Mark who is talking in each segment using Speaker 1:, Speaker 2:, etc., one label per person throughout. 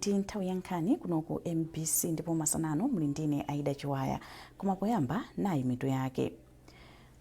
Speaker 1: Ndi nthawi ya nkhani kuno ku MBC ndipo masana ano muli ndine Aida Chiwaya. Koma poyamba, nayi mitu yake.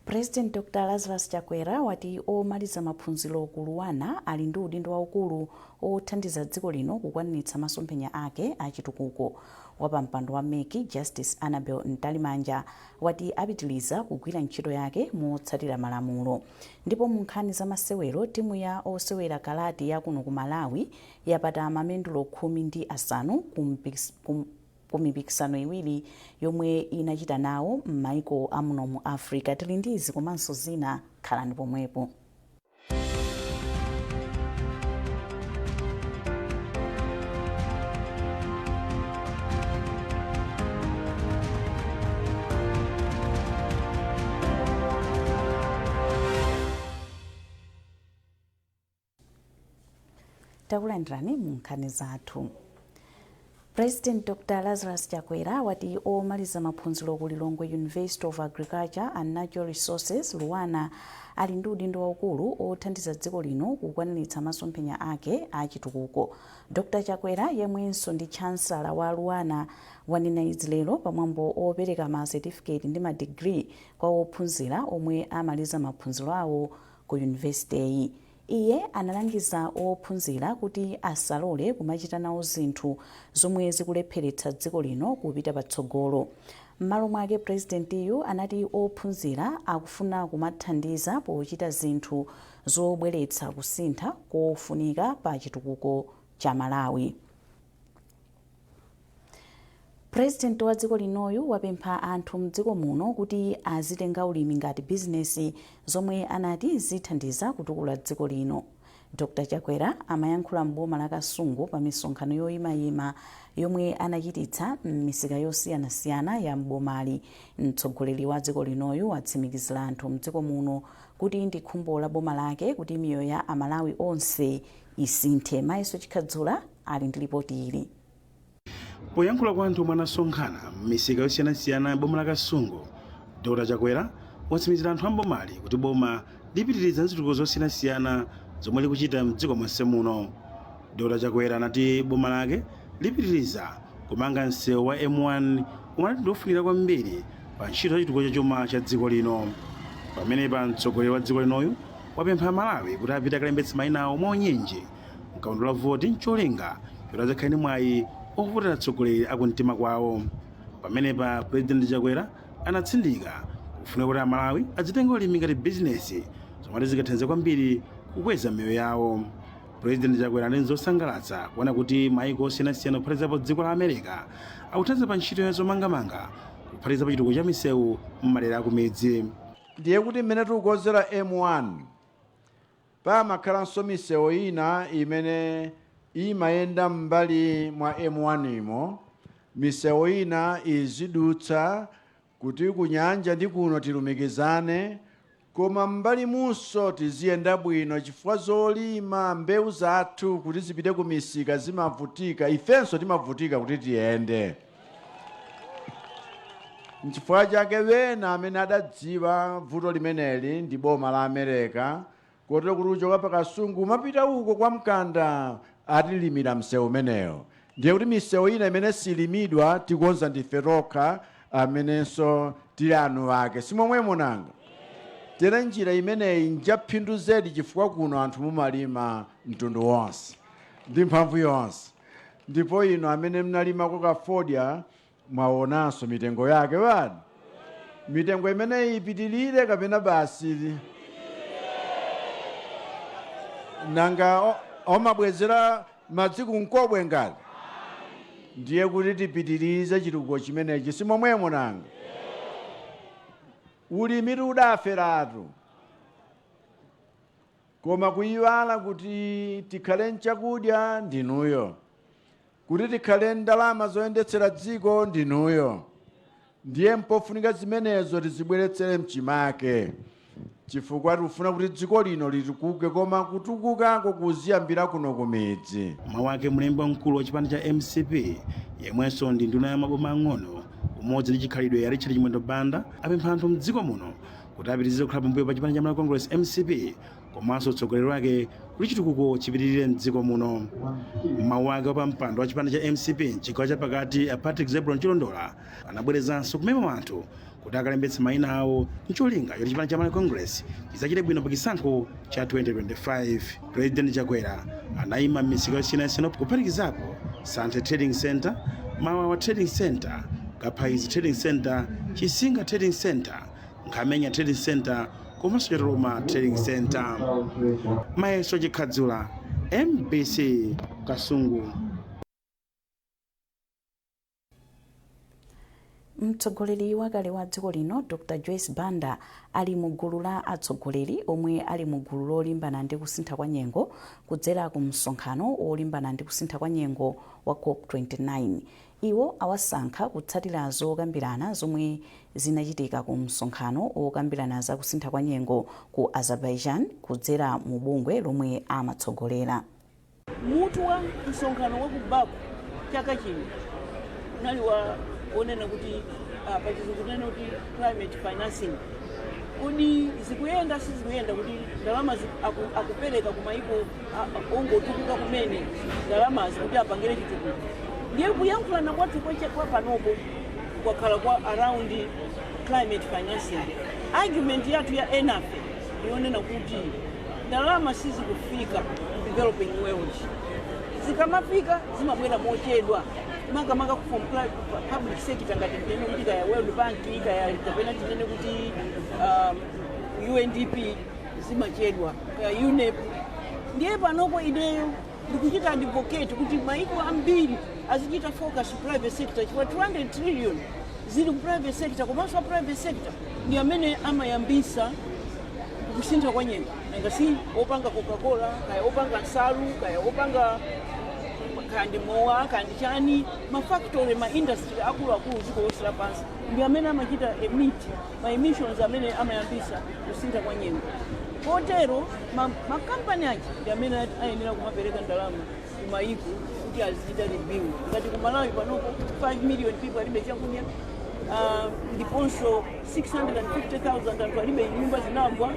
Speaker 1: President Dr Lazarus Chakwera wati omaliza maphunziro ku LUANAR ali ndi udindo waukulu othandiza dziko lino kukwaniritsa masomphenya ake achitukuko. Wapampando wa MEC, Justice Annabel Mtalimanja, wati apitiliza kugwira ntchito yake motsatira malamulo. Ndipo mu nkhani za masewero, timu ya osewera karate ya kuno ku Malawi yapata mamendulo 15 ku mipikisano iwiri yomwe inachita nawo m'maiko amuno mu Africa. Tili ndi izi komanso zina, khalani pomwepo. Takulandirani mu nkhani zathu. President Dr Lazarus Chakwera wati omaliza maphunziro ku Lilongwe University of Agriculture and Natural Resources, LUANAR, ali ndi udindo waukulu othandiza dziko lino kukwaniritsa masomphenya ake a chitukuko. Dr Chakwera, yemwenso ndi chancellor wa LUANAR, wanena izi lero pamwambo opereka ma certificate ndi ma degree kwa ophunzira omwe amaliza maphunziro awo ku yunivesiteyi. Iye analangiza ophunzira kuti asalole kumachita nawo zinthu zomwe zikulepheretsa dziko lino kupita patsogolo. M'malo mwake, purezidentiyu anati ophunzira akufuna kumathandiza pochita zinthu zobweretsa kusintha kofunika pa chitukuko cha Malawi. Purezidenti wa dziko linoyu wapempha anthu mdziko muno kuti azitenga ulimi ngati bizinesi, zomwe anati zithandiza kutukula dziko lino. Dr Chakwera amayankhula m'boma la Kasungu pa misonkhano yoyimayima yomwe anachititsa m'misika yosiyanasiyana ya m'bomali. Mtsogoleri wa dziko linoyu watsimikizira anthu mdziko muno kuti ndi khumbo la boma lake kuti miyoyo ya Amalawi onse isinthe. Mayeso Chikhadzula ali ndi lipoti ili.
Speaker 2: Poyankhula kwa anthu omwe anasonkhana m'misika yosiyanasiyana ya boma la Kasungu, Dr Chakwera watsimikizira anthu a m'bomali kuti boma lipitiriza zitukuko zosiyanasiyana zomwe likuchita mdziko monse muno. Dr Chakwera anati boma lake lipitiriza kumanga msewu wa M1 omwe anati ndiofunikira kwambiri pa ntchito za chitukuko cha chuma cha dziko lino. Pamenepa mtsogoleri wa dziko linoyu wapempha Amalawi kuti apite akalembetse mayina awo mwaunyinji mkaundula wa voti ncholinga choti adzakhale ndi mwayi ovotera atsogoleri akumtima kwawo. Pamenepa President Chakwera anatsindika kufunika kuti Amalawi adzitenga ulimi ngati bizinesi, zomwe ati zingathandize kwambiri kukweza miyoyo yawo. President Chakwera anati nzosangalatsa kuona kuti maiko osiyanasiyana, kuphatikizapo dziko la America, akuthandiza pa ntchito ya zomangamanga, kuphatikizapo chitukuko cha misewu m'madera akumidzi.
Speaker 3: Ndiye kuti mmene tikukonzera M1, pamakhalanso misewu ina imene imayenda m'mbali mwa M1 imo. Misewu ina izidutsa kuti kunyanja ndi kuno tilumikizane, koma m'mbali munso tiziyenda bwino, chifukwa zolima, mbewu zathu kuti zipite ku misika zimavutika, ifenso timavutika kuti tiyende. Nchifukwa chake wena amene adadziwa vuto limeneli ndi boma la America, kotero kuti kuchoka pa Kasungu umapita uko kwa Mkanda atilimira msewu umenewo. Ndiye kuti misewu ina imene silimidwa tikonza ndife tokha amenenso tili anu ake, simomwemo nanga? Tere njira imeneyi njaphindu zedi, chifukwa kuno anthu mumalima mtundu wonse ndi mphamvu yonse, ndipo inu amene mnalimako kafodya mwaonanso mitengo yake wani. Mitengo imeneyi ipitilire kapena basi? Nanga omabwezera madzi kunkobwe ngati? Ndiye kuti tipitirize chitukuko chimenechi, simomwemo nanga? Ulimi udaferatu, koma kuyiwala kuti tikhale nchakudya ndinuyo, kuti tikhale ndalama zoyendetsera dziko ndinuyo. Ndiye mpofunika zimenezo tizibweretsere mchimake, chifukwa tikufuna kuti dziko lino litukuke, koma kutukukako kuziyambira kuno kumidzi.
Speaker 2: Mawu ake, mlembi wamkulu wa chipani cha MCP yemwenso ndi nduna ya maboma ang'ono, umodzi ndi chikhalidwe, a Richard Chimwendo Banda, apempha anthu mdziko muno kuti apitirize kukhala pambuyo pa chipani cha Malawi Congress, MCP, Komanso utsogoleri wake kuti chitukuko chipitirire mdziko muno. Mawu ake wapampando wa chipani cha MCP mchigawo chapakati, a Patrick Zebron Chilondola, anabwerezanso kumema anthu kuti akalembetse mayina awo ncholinga choti chipani cha Malawi Congress chidzachite bwino pa chisankho cha 2025. President Chakwera anayima m'misika yosiyanasiyana, kuphatikizapo Santhe Trading Center, Mawawa Trading Center, Kaphaizi Trading Center, Chisinga Trading Center, Nkhamenya Trading Center komanso Chatoloma Trading Center. Mayeso Chikhadzula, MBC, Kasungu.
Speaker 1: Mtsogoleri wakale wa dziko lino Dr Joyce Banda ali mu gulu la atsogoleri omwe ali mu gulu lolimbana ndi kusintha kwa nyengo kudzera ku msonkhano wolimbana ndi kusintha kwa nyengo wa COP29. Iwo awasankha kutsatira zokambirana zomwe zinachitika ku msonkhano wokambirana za kusintha kwa nyengo ku Azerbaijan kudzera mu bungwe lomwe amatsogolera.
Speaker 4: Mutu wa msonkhano wa ku Baku chaka chino unali wa wonena kuti, pachizungu tinene kuti climate financing. Kodi zikuyenda, sizikuyenda, kuti ndalama akupereka ku maiko ongotukuka kumene ndalamazi kuti apangire chitukuko? Ndiye kuyankhulana kwathu kwa panopo kwakhala kwa around climate financing. Argument yathu ya enafe yonena kuti ndalama sizikufika ku developing world, zikamafika zimabwera mochedwa, makamaka from public sector, ngati tinene kuti kaya World Bank, kaya kapena tinene kuti UNDP, zimachedwa, kaya UNEP. Ndiye panopo ineyo ndikuchita advocate kuti maiko ambiri azichita focus private sector, chifukwa 200 trillion zili ku private sector, komanso a private sector ndi amene amayambisa kusintha kwa nyengo. Nanga si opanga Coca-Cola, kaya opanga nsalu, kaya opanga kaya ndi mowa, kaya ndi chani, mafactory, ma industry akuluakulu dziko lonse lapansi ndi amene amachita emit ma emissions amene amayambisa kusintha kwa nyengo. Kotero makampani aja ndi amene ayenera kumapereka ndalama kumayiko kuti azichita rebuild. Ngati ku Malawi panopo 5 million people alibe chakudya, ndiponso 650,000 anthu alibe nyumba, zinagwa.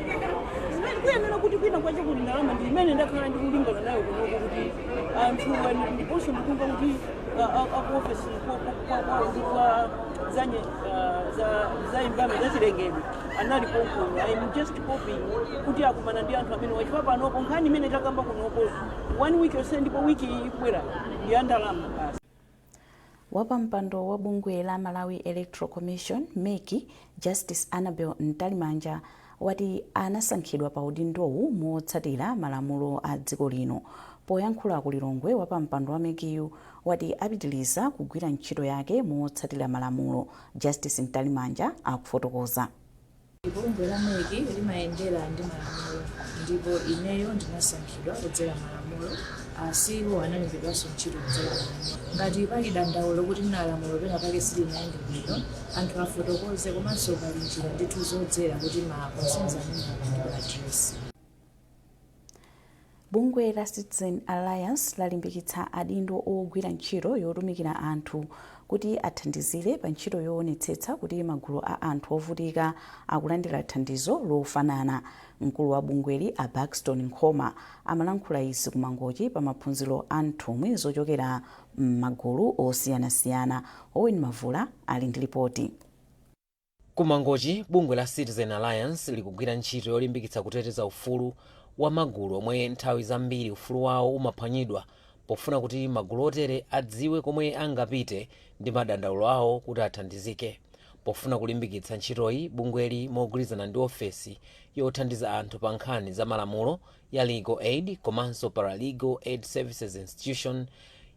Speaker 4: Zimene kuyenera kuti kwina kwache kuti ndalama ndi imene ndakhala ndikulingana nayo kunoko kuti anthu ndiponso ndikumva kuti aku ofesi kwa zanye za environment, zachilengedwe, anali konkuno. I'm just hoping kuti akumana ndi anthu amene wachifukwa panopo nkhani imene takamba kunoko one week yonse, ndipo wiki ikubwera ndi ya ndalama basi.
Speaker 1: Wapampando wa bungwe la Malawi Electoral Commission, MEC, Justice Annabel Mtalimanja, wati anasankhidwa pa udindowu motsatira malamulo a dziko lino. Poyankhula ku Lilongwe, wapampando wa MECyu wati apitiriza kugwira ntchito yake motsatira malamulo. Justice Mtalimanja akufotokoza.
Speaker 5: Bungwe la MEC limayendera ndi malamulo, ndipo ineyo ndinasankhidwa kudzera malamulo. A CEO analembedwanso ntchito kudzera malamulo. Ngati pali dandaulo kuti malamulo pena pake silinayende bwino, anthu afotokoze, komanso pali njira ndithu zodzera kuti ma concerns amene apangidwe address.
Speaker 1: Bungwe la Citizen Alliance lalimbikitsa adindo ogwira ntchito yotumikira anthu kuti athandizire pa ntchito yoonetsetsa kuti magulu a anthu ovutika akulandira thandizo lofanana. Mkulu wa bungweli, a Baxton Nkhoma, amalankhula izi ku Mangochi pa maphunziro a nthumwi zochokera m'magulu osiyanasiyana. Owen Mavula ali ndi ripoti.
Speaker 6: Kumangochi, bungwe la Citizen Alliance likugwira ntchito yolimbikitsa kuteteza ufulu wa magulu omwe nthawi zambiri ufulu wawo umaphwanyidwa, pofuna kuti magulu otere adziwe komwe angapite ndi madandaulo awo kuti athandizike. Pofuna kulimbikitsa ntchitoyi, bungweli mogwirizana ndi ofesi yothandiza anthu pa nkhani za malamulo ya Legal Aid komanso Paralegal Aid Services Institution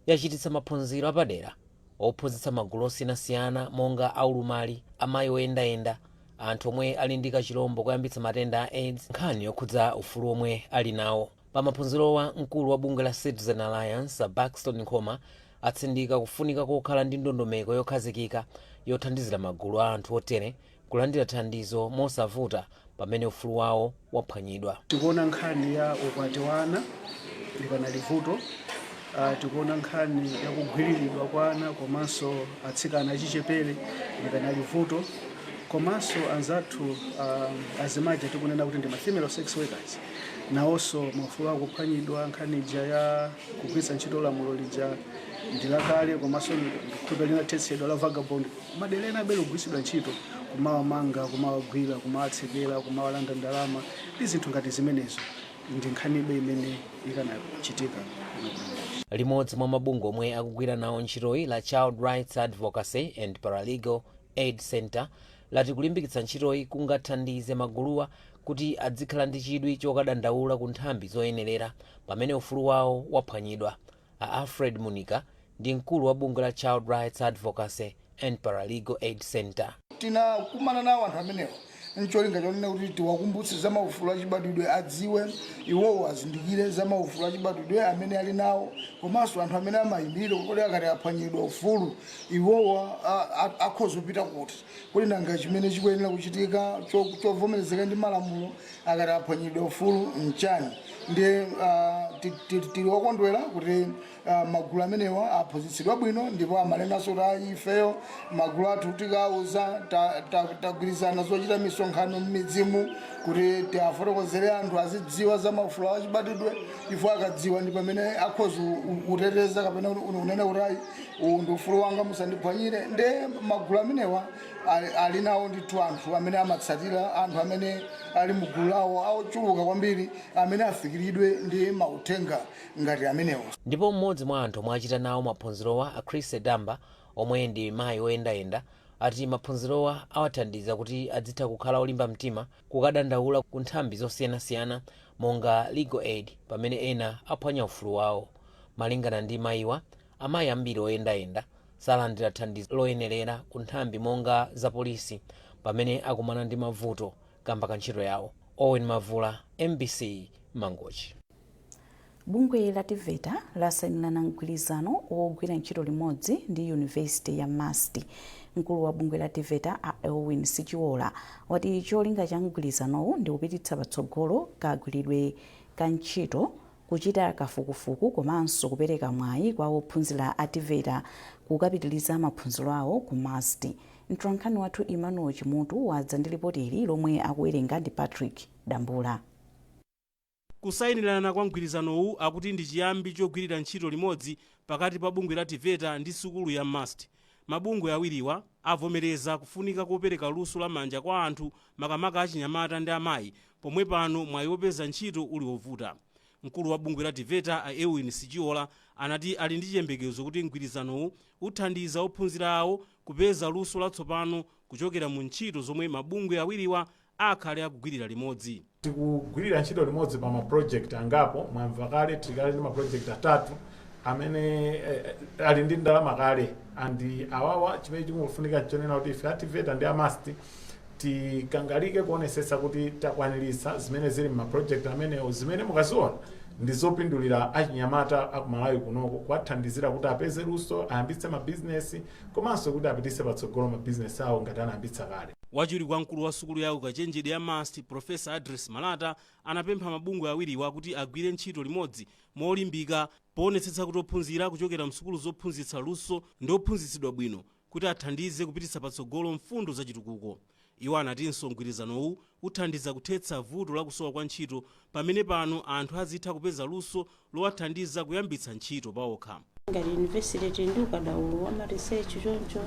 Speaker 6: yachititsa maphunziro apadera ophunzitsa magulu osiyanasiyana monga aulumali, amayi oyendayenda, anthu omwe ali ndi kachilombo koyambitsa matenda a AIDS, nkhani yokhudza ufulu omwe ali nawo. Pa maphunzirowa, mkulu wa bungwe la Citizen Alliance, a Baxton Nkhoma, atsindika kufunika kokhala ndi ndondomeko yokhazikika yothandizira magulu a anthu otere kulandira thandizo mosavuta pamene ufulu wawo waphwanyidwa.
Speaker 7: Tikuona nkhani ya ukwati wa ana likanali vuto, tikuona nkhani ya kugwiriridwa kwa ana komanso atsikana achichepere likanali vuto, komanso anzathu azimayi tikunena kuti ndi ma female sex workers. Nawonso maufulu akuphwanyidwa. Nkhani ija ya kugwiritsa ntchito lamulo lija ndi lakale, komanso ndikhulupirira linathetsedwa, la vagabond. Madera ena abele kugwiritsidwa ntchito kumawamanga, kumawagwira, kumawatsekera, kumawalanda ndalama ndi zinthu ngati zimenezo. Ndi nkhanibe imene ikanachitika kuno.
Speaker 6: Limodzi mwa mabungwe omwe akugwira nawo ntchitoyi, la Child Rights Advocacy and Paralegal Aid Center, lati kulimbikitsa ntchitoyi kungathandize maguluwa kuti adzikhala ndi chidwi chokadandaula ku nthambi zoyenerera pamene ufulu wawo waphwanyidwa. A Alfred Munika ndi mkulu wa bungwe la Child Rights Advocacy and Paralegal Aid Center.
Speaker 8: Tinakumana nawo anthu amenewa ncholinga chonena kuti tiwakumbutse za maufulu achibadwidwe, adziwe iwowo, azindikire za maufulu achibadwidwe amene ali nawo, komanso anthu amene amayimirira kuti akati aphwanyidwa ufulu iwowo akhoza kupita kuti, kuti nanga chimene chikuyenera kuchitika chovomerezeka ndi malamulo akati aphwanyidwa ufulu nchani. Ndiye tili okondwera kuti magulu amenewa aphunzitsidwa bwino, ndipo amanenanso kuti ayi, ifeyo magulu athu tikauza tagwirizana zochita misonkhano m'midzimu kuti tiafotokozere anthu azidziwa za maufulu achibadwidwe. Ifo akadziwa ndi pamene akhoza kuteteza kapena unena kuti ayi, uwu ndi ufulu wanga, musandiphwanyire. Nde magulu amenewa ali nawo ndithu anthu amene amatsatira, anthu amene ali mugulu lawo ochuluka kwambiri amene afikiridwe ndi mauthenga ngati amenewa.
Speaker 6: Ndipo mmodzi mwa anthu omwe achita nawo maphunzirowa, a Chris Edamba, omwe ndi mayi oyendayenda, ati maphunzirowa awathandiza kuti adzitha kukhala olimba mtima kukadandaula ku nthambi zosiyanasiyana monga Legal Aid pamene ena aphwanya ufulu wawo. Malingana ndi mayiwa, amayi ambiri oyendayenda salandira thandizo loyenerera ku nthambi monga za polisi pamene akumana ndi mavuto kamba ka ntchito yawo. Owen Mavula, MBC, Mangochi.
Speaker 1: Bungwe la TEVETA lasayinirana mgwirizano wogwira ntchito limodzi ndi University ya MUST. Mkulu wa bungwe la TEVETA, a Elwin Sichiola, wati cholinga cha mgwirizanowu ndi kupititsa patsogolo kagwiridwe ka ntchito, kuchita kafukufuku komanso kupereka mwayi kwa ophunzira a TEVETA kukapitiliza maphunziro awo ku MUST. Mtolankhani wathu Emmanuel Chimutu wadza ndi ripoti ili lomwe akuwerenga ndi Patrick Dambula.
Speaker 9: Kusayinirana kwa mgwirizanowu akuti ndi chiyambi chogwirira ntchito limodzi pakati pa bungwe la TEVETA ndi sukulu ya MUST. Mabungwe awiriwa avomereza kufunika kopereka luso lamanja kwa anthu, makamaka achinyamata ndi amayi, pomwe pano mwayi wopeza ntchito uli wovuta. Mkulu wa bungwe la TEVETA, a Elwin Sichiola, anati ali ndi chiyembekezo kuti mgwirizanowu uthandiza ophunzira awo kupeza luso latsopano kuchokera mu ntchito zomwe mabungwe awiriwa akhale akugwirira limodzi.
Speaker 10: Tikugwirira ntchito limodzi pa maproject angapo. Mwamva kale, tikale ndi maproject atatu amene ali ndi ndalama kale, and awawa chimene chikufunika nchonena kuti ife a TEVETA ndi a MUST tikangalike kuonesesa kuti takwaniritsa zimene zili m'maproject amenewo, zimene mukaziona ndi zopindulira achinyamata akumalawi kunoko, kuwathandizira kuti apeze luso, ayambitse mabizinesi komanso kuti apititse patsogolo mabizinesi awo ngati anayambitsa kale.
Speaker 9: Wachiwiri kwa mkulu wa sukulu ya ukachenjede ya MUST, Profesa Adres Malata, anapempha mabungwe awiriwa kuti agwire ntchito limodzi molimbika poonetsetsa kuti ophunzira kuchokera msukulu zophunzitsa luso ndi ophunzitsidwa bwino kuti athandize kupititsa patsogolo mfundo zachitukuko. Iwo anatinso mgwirizanowu uthandiza kuthetsa vuto lakusowa kwa ntchito pamene pano anthu azitha kupeza luso lowathandiza kuyambitsa ntchito paokha.
Speaker 11: Ngati university tili ndi ukadaulo wa ma research, choncho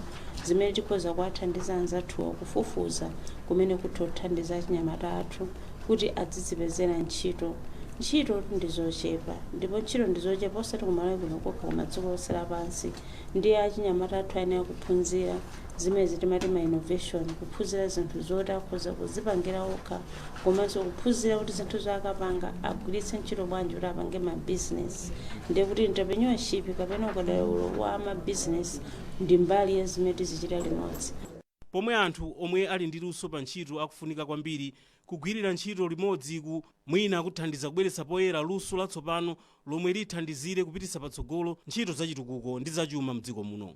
Speaker 11: zimene tikhoza kuwathandiza anzathuwa kufufuza kumene kutha kuthandiza achinyamata athu kuti adzidzipezera ntchito. Ntchito ndi zochepa, ndipo ntchito ndi zochepa osati kumalawi kuno kokha koma dziko lonse lapansi. Ndiye achinyamata athu ayenera kuphunzira zimene timati ma innovation, kuphunzira zinthu zoti akhoza kuzipangira okha, komanso kuphunzira kuti zinthu zakapanga agwiritse ntchito bwanji kuti apange ma business. Ndiye kuti entrepreneurship kapena ukadaulo wa ma business ndi mbali ya zimene tizichita limodzi.
Speaker 9: Pomwe anthu omwe ali ndi luso pa ntchito akufunika kwambiri, kugwirira ntchito limodziku mwina kuthandiza kubweretsa poyera luso latsopano lomwe lithandizire kupititsa patsogolo ntchito zachitukuko ndi zachuma mdziko muno.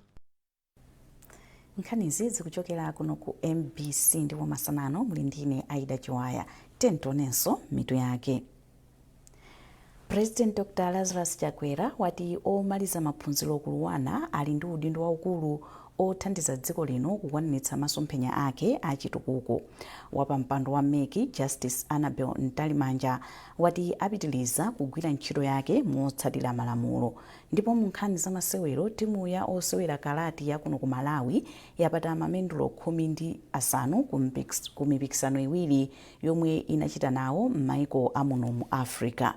Speaker 1: Nkhanizi zikuchokera kuno ku MBC ndipo masanano muli ndine Aida Chiwaya. Tionenso mitu yake. President Dr Lazarus Chakwera wati omaliza maphunziro ku LUANAR ali ndi udindo waukulu. Othandiza dziko lino kukwaniritsa masomphenya ake achitukuko. Wapampando wa MEC, Justice Annabel Mtalimanja, wati apitiliza kugwira ntchito yake motsatira malamulo. Ndipo mu nkhani za masewero, timu ya osewera karate ya kuno ku Malawi yapata mamendulo 15 ku mipikisano iwiri yomwe inachita nawo m'maiko amuno mu Africa.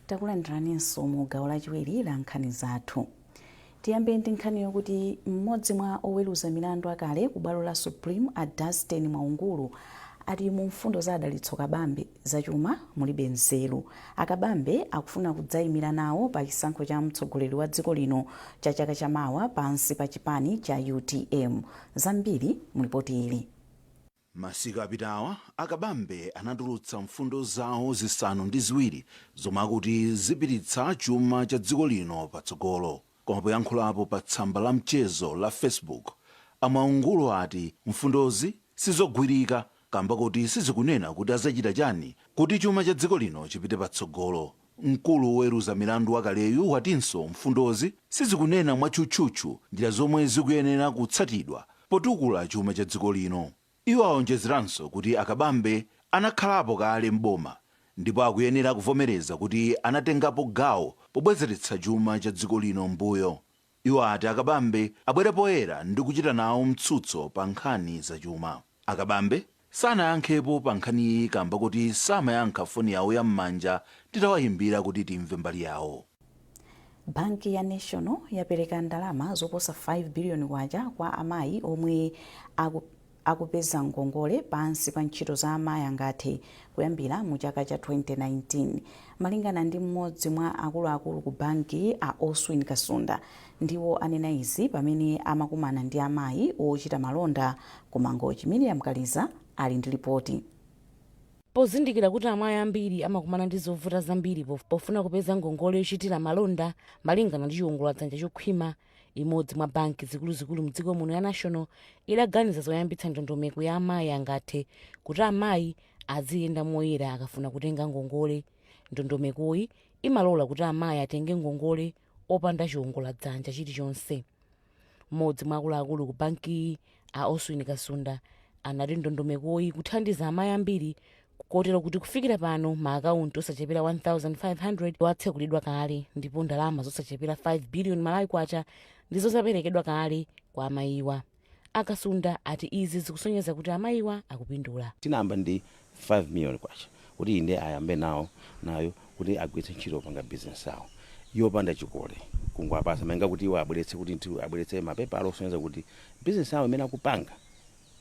Speaker 1: Takulandiraninso mu gawo lachiwiri la nkhani zathu. Tiyambe ndi nkhani yokuti mmodzi mwa oweruza milandu akale ku bwalo la Supreme, a Dunstan Mwaungulu, ati mu mfundo za Adalitso Kabambe zachuma mulibe nzeru. Akabambe akufuna kudzayimira nawo pa chisankho cha mtsogoleri wa dziko lino cha chaka chamawa pansi pa chipani cha UTM. Zambiri mu ripoti ili.
Speaker 12: Masiku apitawa, Akabambe anatulutsa mfundo zawo 7 zomwe akuti zipititsa chuma cha dziko lino patsogolo. Koma poyankhulapo pa tsamba la mchezo la Facebook, Amwaungulu ati mfundozi sizogwirika kamba kuti sizikunena kuti azachita chani kuti chuma cha dziko lino chipite patsogolo. Mkulu woweruza milandu wakaleyu watinso mfundozi sizikunena mwatchutchutchu njira zomwe zikuyenera kutsatidwa potukula chuma cha dziko lino. Iwo awonjezeranso kuti Akabambe anakhalapo kale mboma ndipo akuyenera kuvomereza kuti anatengapo gawo pobwezeretsa chuma cha dziko lino mbuyo. Iwo ati Akabambe abwere poyera ndi kuchita nawo mtsutso pa nkhani zachuma. Akabambe sanayankhepo pa nkhaniyi kamba kuti samayankha foni yawo yam'manja titawayimbira kuti timve mbali yawo.
Speaker 1: Banki ya National yapereka ndalama zoposa 5 biliyoni kwacha kwa amayi omwe akupeza ngongole pansi pa ntchito za Amayi Angathe kuyambira mu chaka cha 2019. Malingana ndi mmodzi mwa akuluakulu ku banki, a Oswin Kasunda, ndiwo anena izi pamene amakumana ndi amayi ochita malonda ku Mangochi. Miriam Kaliza ali ndi ripoti.
Speaker 13: Pozindikira kuti amayi ambiri amakumana ndi zovuta zambiri pofuna kupeza ngongole yochitira malonda malingana ndi chiwongoladzanja chokhwima, imodzi mwa banki zikuluzikulu mdziko muno ya National idaganiza zoyambitsa ndondomeko ya Amayi Angathe kuti amayi aziyenda moyera akafuna kutenga ngongole. Ndondomekoyi imalola kuti amayi atenge ngongole opanda chiwongoladzanja chilichonse. Mmodzi mwa akuluakulu ku bankiyi, a Oswin Kasunda, anati ndondomekoyi kuthandiza amayi ambiri kotero kuti kufikira pano maakaunti osachepera 1500 atsekulidwa kale ndipo ndalama zosachepera 5 billion Malawi kwacha ndizo zaperekedwa kale kwa amayiwa. Akasunda ati izi zikusonyeza kuti amayiwa akupindula.
Speaker 14: Tinayamba ndi 5 million kwacha kuti inde ayambe nawo nayo kuti agwiritse ntchito kupanga business yawo yopanda chikole, kungowapasa malinga kuti iwo abweretse kuti nthu abweretse mapepala osonyeza kuti business yawo imene akupanga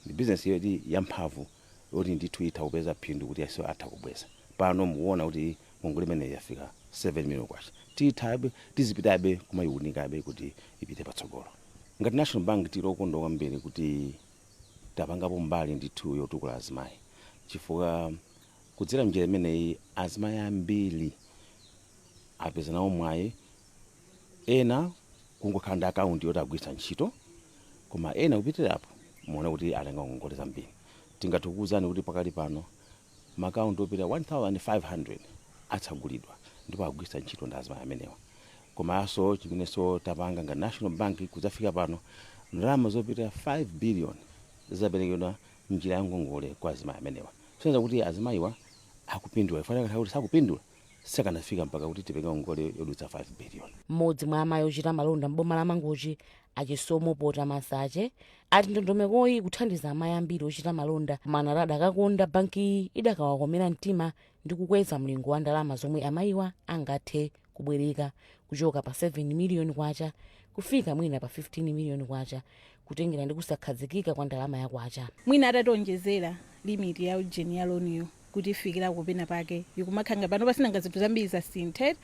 Speaker 14: ndi business yoti yamphamvu, yoti ndithu itha kupeza phindu kuti aso atha kubweza. Pano mukuona kuti ngongole imeneyi yafika 7 million kwacha. Tithabe tizipitabe kumayiwunikabe kuti ipite patsogolo. Ngati National Bank tili okondwa kwambiri kuti tapangapo mbali ndithu yotukula azimayi, chifukwa kudzera mnjira imeneyi azimayi ambiri apeza nawo mwayi, ena kungokhala ndi akaunti yoti agwiritsa ntchito, koma ena kupitirapo muone kuti atenga ngongole zambiri. Tingathe kukuwuzani kuti pakali pano maakaunti opita 1500 atsegulidwa ndipo agwiritsa ntchito ndi azimayi amenewa. Komanso chimenenso tapanga ngati National Bank, kudzafika pano ndalama zopita 5 billion zaperekedwa mnjira ya ngongole kwa azimayi amenewa, kusonyeza kuti azimayiwa akupindula. Ifanira kuti sakupindula sakanafika mpaka kuti tipereke ngongole yodutsa 5 billion.
Speaker 13: Mmodzi mwa amayi ochita malonda m'boma la Mangochi, Achisomo Pota Masache, ati ndondomekoyi ikuthandiza amayi ambiri ochita malonda, koma anati adakakonda bankiyi idakawakomera mtima ndi kukweza mlingo wa ndalama zomwe amayiwa angathe kubwereka kuchoka pa 7 miliyoni kwacha kufika mwina pa 15 miliyoni kwacha, kutengera ndi kusakhazikika kwa ndalama ya kwacha.
Speaker 15: Mwina atationjezera limit ya ujeni ya loan yo kuti ifikira kupena pake, ikumakhanga pano pasinanga zinthu zambiri zasinthe,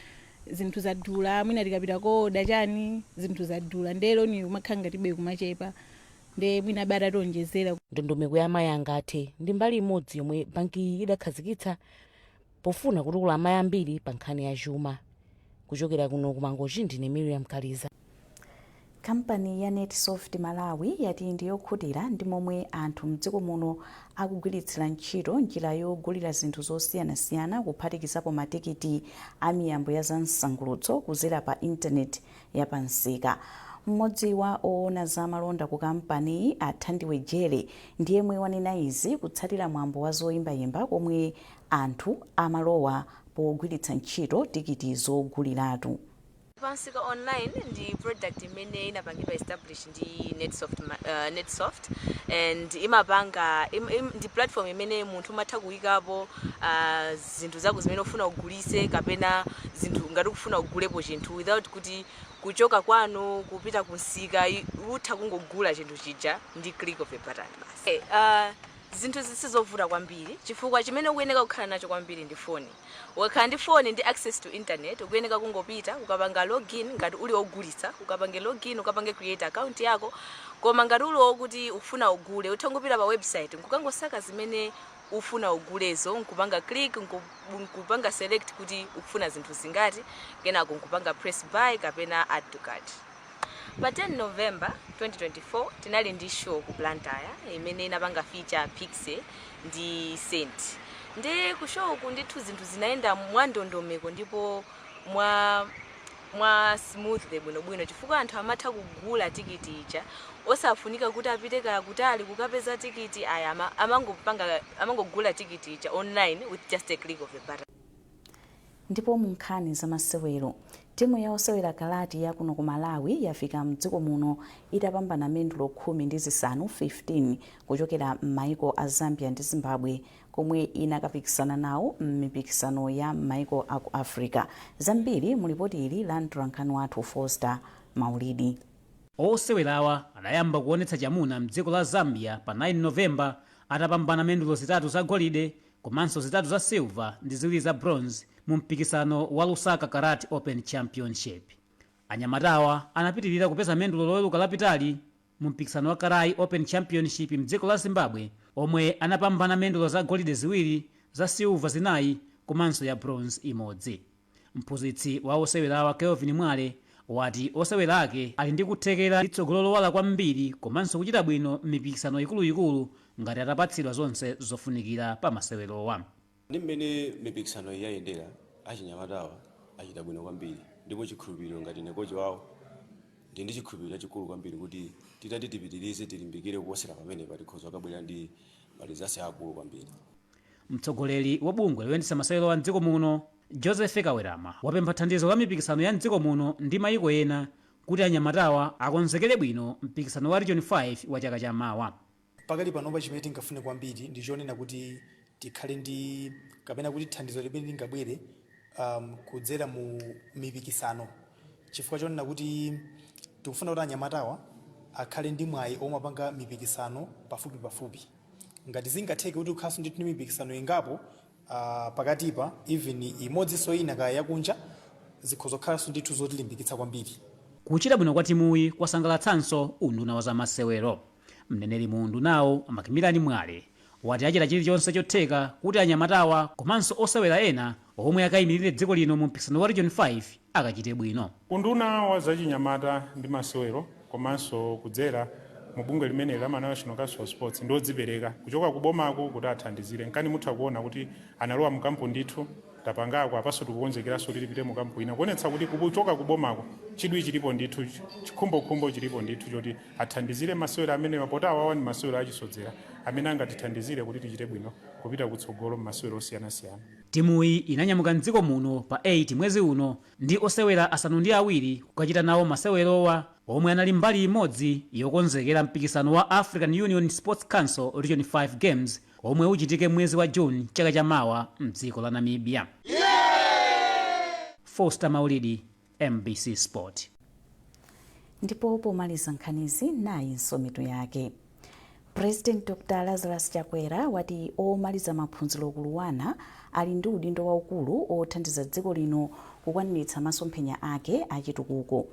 Speaker 15: zinthu zadula, mwina tikapita koda chani zinthu zadula, nde loan ikumakhanga tibe kumachepa, nde mwina abe atationjezera.
Speaker 13: Ndondomeko ya Amayi Angathe ndi mbali imodzi yomwe bankiyi idakhazikitsa pofuna kutukula amayi ambiri pa nkhani ya chuma. Kuchokera kuno ku Mangochi, ndine Miriam Kaliza.
Speaker 1: Kampani ya Netsoft Malawi yati ndi yokhutira ndi momwe anthu mdziko muno akugwiritsira ntchito njira yogulira zinthu zosiyanasiyana, kuphatikizapo matikiti a miyambo ya zamsangulutso, kudzera pa intaneti yapansika. Mmodzi wa oona za malonda ku kampaniyi, Athandiwe Jere, ndiyemwe wanena izi kutsatira mwambo wa zoyimbayimba komwe anthu amalowa pogwiritsa ntchito tikiti zoguliratu.
Speaker 16: Pansika Online ndi product imene inapangidwa establish ndi Netsoft, Netsoft and imapanga ndi platform imene munthu umatha kuyikapo zinthu zako zimene ufuna ugulise kapena zinthu ngati ukufuna ugulepo chinthu without kuti kuchoka kwanu kupita kunsika. Utha kungogula chinthu chija ndi click of a button basi. Zinthu zisizovuta kwambiri chifukwa chimene ukuyeneka kukhala nacho kwambiri ndi foni. Ukakhala ndi foni ndi access to internet, ukuyeneka kungopita ukapanga login. Ngati uli ogulitsa, ukapange login, ukapange create account yako. Koma ngati uli wokuti ufuna ugule, utha kungopita pa website nkukangosaka zimene ufuna ugulezo, nkupanga click, nkupanga select kuti ukufuna zinthu zingati, kenako nkupanga press buy kapena add to cart. Pa 10 November 2024 tinali ndi show ku Blantyre imene inapanga feature Pixie ndi Saint. Ndi ku show ku ndithu zinthu zinaenda mwandondomeko ndipo mwa smoothly, bwinobwino, chifukwa anthu amatha kugula tikiti ija osafunika kuti apite kaya kutali kukapeza tikiti aya. Amangogula tikiti ija online with just a click of a button.
Speaker 1: Ndipo mu nkhani zamasewero, timu ya osewera karate ya kuno ku Malawi yafika mdziko muno itapambana mendulo 15, 15, kuchokera m'maiko a Zambia ndi Zimbabwe komwe inakapikisana nawo m'mipikisano ya m'maiko aku Africa. Zambiri mu lipoti ili la mtolankhani wathu Foster Maulidi.
Speaker 17: Osewerawa adayamba kuonetsa chamuna mdziko la Zambia pa 9 Novemba atapambana mendulo zitatu za golide komanso zitatu za silver ndi ziwiri za bronze mu mpikisano wa Lusaka Karate Open Championship. Anyamatawa anapitirira kupeza mendulo Loweruka lapitali mu mpikisano wa Karai Open Championship mdziko la Zimbabwe, omwe anapambana mendulo za golide ziwiri, za silver zinayi komanso ya bronze imodzi. Mphunzitsi wa osewerawa, Kelvin Mwale, wati osewera ake ali ndi kuthekera ndi tsogolo lowala kwambiri komanso kuchita bwino m'mipikisano ikuluikulu ngati atapatsidwa zonse zofunikira pa masewerowa.
Speaker 18: Ndi mmene mipikisano iyi yayendera, achinyamatawa achita bwino kwambiri, ndipo chikhulupiriro, ngati ine kochi wawo, ndi chikhulupiriro chachikulu kwambiri kuti titati tipitirize, tilimbikire kuposera pamenepa, tikhoza kabwera ndi ma results akulu kwambiri.
Speaker 17: Mtsogoleri wa bungwe loyendetsa masewero a mdziko muno, Joseph Kawerama, wapempha thandizo la mipikisano ya mdziko muno ndi mayiko ena kuti anyamatawa akonzekere bwino mpikisano wa Region 5 wa chaka chamawa.
Speaker 19: Pakali panopa chimene tingafune kwambiri ndi chonena kuti tikhale ndi kapena kuti thandizo limene lingabwere kudzera mu mipikisano, chifukwa chonena kuti tikufuna kuti anyamatawa akhale ndi mwayi omapanga mipikisano pafupi pafupi, ngati zingatheke kuti kukhalanso ndithu ndi mipikisano ingapo pakatipa, even imodzinso ina kaya yakunja, zikhoza kukhalanso ndithu zotilimbikitsa kwambiri.
Speaker 17: Kuchita bwino kwa timuyi kwasangalatsanso unduna wa zamasewero. Mneneri mu undunawo, Macmillan Mwale, wati achita chilichonse chotheka kuti anyamatawa komanso osewera ena omwe akayimirire dziko lino mu mpikisano wa Region 5 akachite bwino.
Speaker 10: Unduna wa zachinyamata ndi masewero komanso kudzera mu bungwe limeneli la Malawi National Council of Sports ndi odzipereka kuchoka kubomako kuti athandizire. Nkani mutha kuona kuti analowa mu camp ndithu, tapangako apanso, tikukonzekeranso kuti tipite mu camp ina, kuonetsa kuti kuchoka kubomako chidwi chilipo ndithu, chikhumbokhumbo chilipo ndithu choti athandizire masewero amenewa, poti awawa ndi masewero achisodzera amene angatithandizire kuti tichite bwino kupita kutsogolo m'masewero osiyanasiyana.
Speaker 17: Timuyi inanyamuka mdziko muno pa 8 mwezi uno ndi osewera 7 kukachita nawo masewerowa, omwe anali mbali imodzi yokonzekera mpikisano wa African Union Sports Council Region 5 Games omwe uchitike mwezi wa June chaka chamawa mdziko la Namibia. Foster Maulidi, MBC Sport.
Speaker 1: Ndipo pomaliza nkhanizi, nayinso mitu yake. President Dr Lazarus Chakwera wati omaliza maphunziro ku LUANAR ali ndi udindo waukulu othandiza dziko lino kukwaniritsa masomphenya ake achitukuko.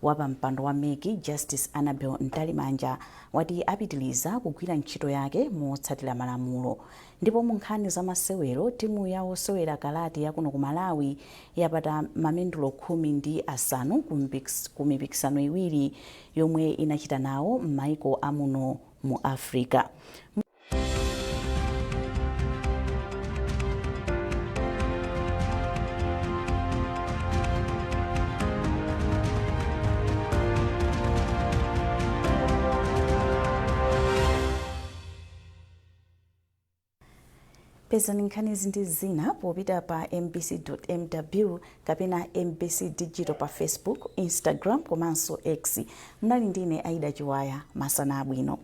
Speaker 1: Wapampando wa MEC, Justice Annabel Mtalimanja, wati apitiliza kugwira ntchito yake motsatira malamulo. Ndipo mu nkhani za masewero, timu ya osewera karate yakuno ku Malawi yapata mamendulo 15 ku mipikisano iwiri yomwe inachita nawo m'maiko amuno mu Africa. Pezani nkhanizi ndi zina popita pa mbc.mw kapena MBC Digital pa Facebook, Instagram komanso X. Mnali ndine Aida Chiwaya. Masana abwino.